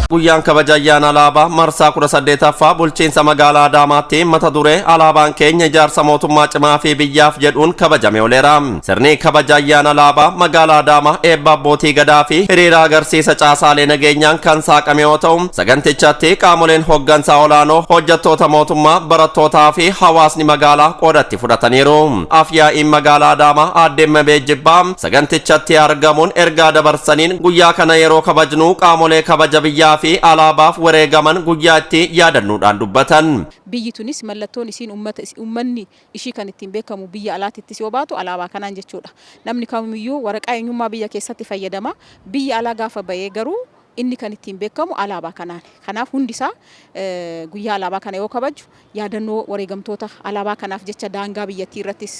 Guyyaan kabaja ayyaana alaabaa marsaa 18ffaa bulchiinsa magaalaa Adaamaatti mata duree "Alaabaan keenya ijaarsa mootummaa cimaa fi biyyaaf" jedhuun kabajame ooleera. Sirni kabaja ayyaana alaabaa magaalaa Adaamaa eebba abbootii gadaa fi hiriira agarsiisa caasaalee nageenyaan kan saaqame yoo ta'u, sagantichatti qaamoleen hoggansaa olaanoo, hojjettoota mootummaa, barattootaa fi hawaasni magaalaa qoodatti fudhataniiru. Afyaa'iin magaalaa Adaamaa Aadde Mabee Jibbaa sagantichatti argamuun ergaa dabarsaniin, guyyaa kana yeroo kabajnu qaamolee kabaja biyyaa fi alaabaaf wareegaman guyyaa itti yaadannuudhaan dubbatan. Biyyi tunis mallattoon isiin ummata ummanni ishii kan ittiin beekamu biyya alaatittis yoo baatu alaabaa kanaan jechuudha. Namni kamiyyuu waraqaa eenyummaa biyya keessatti fayyadama. Biyya alaa gaafa bahee garuu inni kan ittiin beekamu alaabaa kanaan. Kanaaf hundi isaa guyyaa alaabaa kana yoo kabaju yaadannoo wareegamtoota alaabaa kanaaf jecha daangaa biyyattii irrattis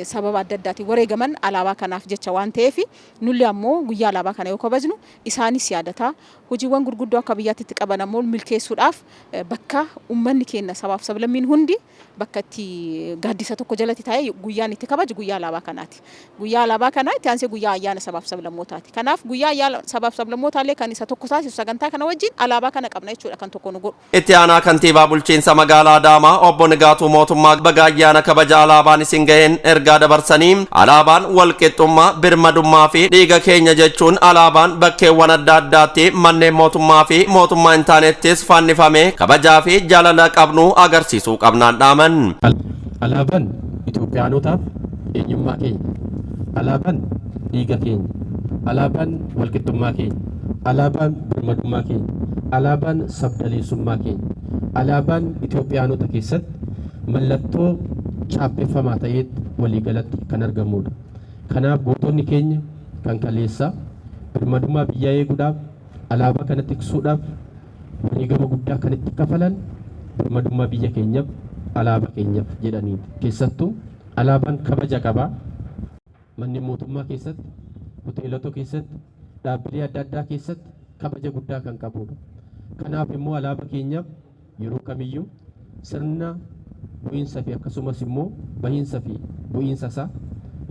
sababa adda addaatiin wareegaman alaabaa kanaaf jecha waan ta'eef, nullee ammoo guyyaa alaabaa kana yoo kabajnu isaanis yaadataa, hojiiwwan gurguddoo akka biyyaatti itti qaban ammoo milkeessuudhaaf bakka uummanni keenya sabaaf sablammiin hundi bakka itti gaaddisa tokko jalatti taa'ee guyyaan itti kabaju guyyaa alaabaa kanaati. Guyyaa alaabaa kanaa itti aansee guyyaa ayyaana sabaaf sablammootaati. Kanaaf guyyaa ayyaana sabaaf sablammootaa kan isa tokko taasisu sagantaa kana wajjin alaabaa kana qabna jechuudha kan tokko nu godhu. Itti aanaa kantiibaa bulchiinsa magaalaa Adaamaa Obbo Nigaatuu Mootummaa baga ayyaana kabaja alaabaan isin gaheen ergaa dabarsanii, alaabaan walqixxummaa, birmadummaa fi dhiiga keenya jechuun alaabaan bakkeewwan adda addaatti manneen mootummaa fi mootummaa hin taanettis fannifamee kabajaa fi jaalala qabnu agarsiisuu qabnaan dhaaman. Alaabaan Itoophiyaanotaaf eenyummaa keenya. Alaabaan dhiiga keenya. Alaabaan walqixxummaa keenya. Alaabaan birmadummaa keenya. Alaabaan sabdaneessummaa keenya. Alaabaan Itoophiyaanota keessatti mallattoo chaappeffamaa ta'eetti waliigalatti kan argamudha. Kanaaf gootonni keenya kan kaleessaa birmadummaa biyyaa eeguudhaaf, alaabaa kana tiksuudhaaf wareegama guddaa kan itti kafalan birmadummaa biyya keenyaaf, alaabaa keenyaaf jedhaniiti. Keessattuu alaabaan kabaja qaba. Manneen mootummaa keessatti, hoteelota keessatti, dhaabbilee adda addaa keessatti kabaja guddaa kan qabudha. Kanaaf immoo alaabaa keenyaaf yeroo kamiyyuu sirna bu'iinsa fi akkasumas immoo bahiinsa fi bu'iinsa isaa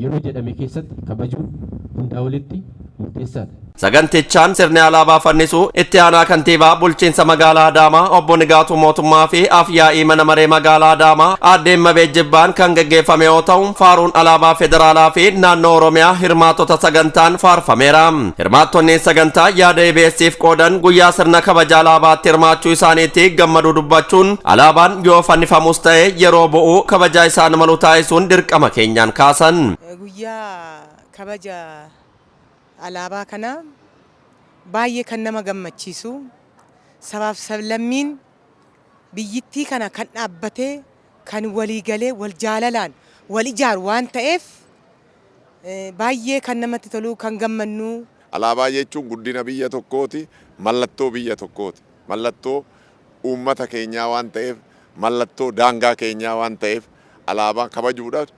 yeroo jedhame keessatti kabajuun hundaa olitti murteessaadha. Sagantichaan sirni alaabaa fannisuu itti aanaa kantiibaa bulchiinsa magaalaa Adaamaa Obbo Nigaatuu Mootummaa fi afyaa'ii mana maree magaalaa Adaamaa Aadde Mabee Jibbaan kan gaggeeffame yoo ta'u, faaruun alaabaa federaalaa fi naannoo Oromiyaa hirmaattota sagantaan faarfameera. Hirmaattonni sagantaa yaada EBS'if qoodan guyyaa sirna kabaja alaabaatti hirmaachuu isaaniitti gammaduu dubbachuun, alaabaan yoo fannifamus ta'e yeroo bu'u kabaja isaan malu taasisuun dirqama keenyaan kaasan. Guyyaa kabaja alaabaa kana baay'ee kan nama gammachiisu, sabaaf sablammiin biyyittii kana kan dhaabbatee, kan waliigalee, wal jaalalaan wal ijaaru waan ta'eef baay'ee kan namatti tolu, kan gammannu. Alaabaa jechuun guddina biyya tokkooti, mallattoo biyya tokkooti, mallattoo uummata keenyaa waan ta'eef, mallattoo daangaa keenyaa waan ta'eef, alaabaa kabajuudhaaf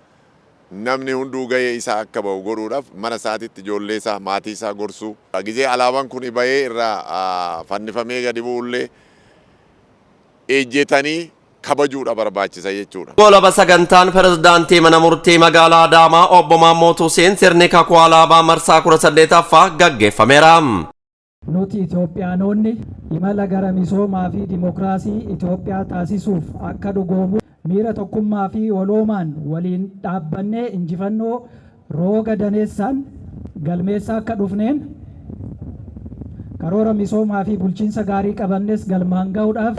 namni hunduu gahee isaa akka bahu godhuudhaaf mana isaatitti ijoollee isaa, maatii isaa gorsuu. Gizee alaabaan kun bahee irraa fannifamee gadi bu'ullee ejjetanii kabajuudha barbaachisa jechuudha. Golaba sagantaan pirezidaantii mana murtii magaalaa Adaamaa Obbo Maammoo Tuseen sirni kakuu alaabaa marsaa 18ffaa gaggeeffameera. Nuti Itoophiyaanonni imala gara misoomaa fi dimokiraasii Itoophiyaa taasisuuf akka dhugoomu miira tokkummaa fi waloomaan waliin dhaabbannee injifannoo rooga daneessaan galmeessaa akka dhufneen karoora misoomaa fi bulchiinsa gaarii qabannes galmaan ga'uudhaaf.